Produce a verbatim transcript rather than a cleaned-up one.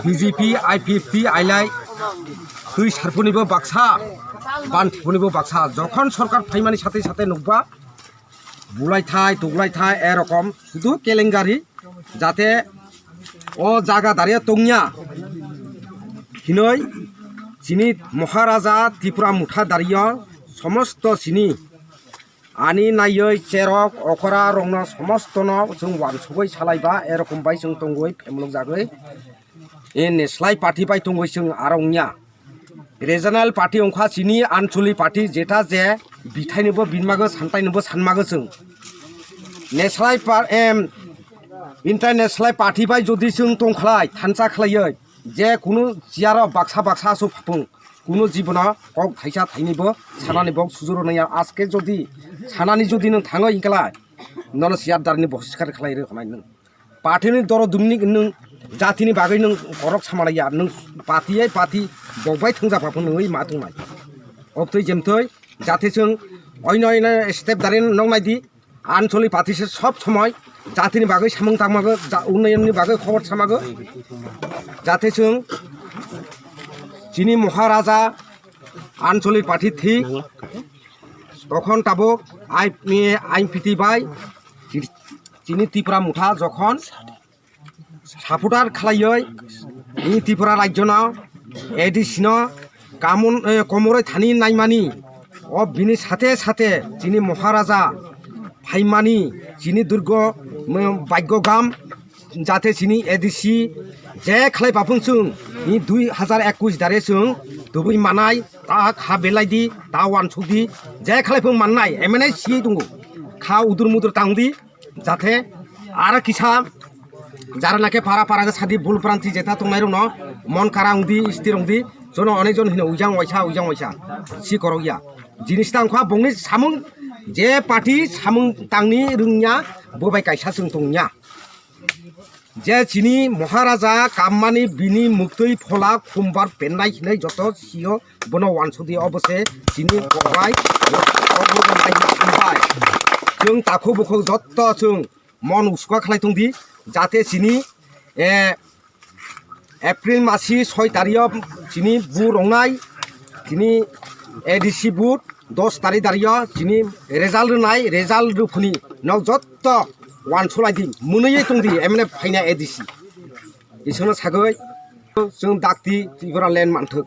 B J P, I P F T ailai twi sarpunibo baksa, ban thipunibo baksa. Jokhon sorkar phaimani sathe sathe nukba, bulai thai, tuglai thai, erokom sudu kelengari, jate o jaga daria tongya hinoi chini Maharaja Tripura mutha dario somosto chini ani naioi cherok okora rokno somostono chwng wansugwi salaiba, erokom bai chwng tongwi phemlok jagwi e neslai party bai tongwi chwng aro wngya. Regional party wngkha chini ancholi party, jeta je bithainwibo binmago, santainwibo sanmago chwng. Neslai par-, em, international party bai jodi chwng tongkhlai, thansa khlaiwi, je kunu chair o baksa baksa aswk phapung, kunu jibono kok thaisa thainibo sanani bok sujuro nangya. Aske jodi sanani jodi nwng thango hinklai, nono chair darni bohis kar khlai rw khnai nwng. Party ni doro dumni nwng jatini bagwi nwng korok samalaiya, nwng party ai party bokbai thwngjak phapung nwngwi ma tongnai. Obtwi jemtwi jate chwng oino oino step dari noknai di. Ancholi party se sob somoi jatini bagwi samung tangmago, ja-, unnayonni bagwi khobor samago. Jate chwng chini Maharaja ancholi party thik, tokhon tabuk I P T bai chini Tripura motha jokhon supporter khlaiwi ni Tripura rajyono A D C no kamon, eh, komoroi thani naimani, o bini sathe sathe chini Maharaja phaimani, chini durgo, mm, bhagyo gam, jate chini A D C je khlai bapung chwng ni dui hazar ekush dare chwng tubui manai, ta kha belai di, ta wansuk di, je khlai phung mannai, M N A si tongo, kha udur mudur tang di. Jate aro kisa jara nake para para ke sadi bul pranti jeta tongnai rokno mon kara wngdi, stir wngdi, jono onek jon hino ujang waisa, ujang waisa si korok ya. Jinis ta wngkha bongni samung je party samung tangni rwngya, bo bai kaisa chwng tongya. Je chini Maharaja kammani bini muktwi phola khumbar pennai hinai joto sio bono wansukdi, obo se chini kokbai, obo se naidi khumbai. Chwng takhuk bukhuk jotto chwng mon usuka khlai tongdi, jate chini, eh, April masi soi tario chini bu rongnai, chini A D C bu dos tari dario chini result rwnai, result rwphuni nok jotto wansulaidi, mwnwi tongdi M N A phaina A D C. Isano sagoi chwng dakti Tripura land manthok.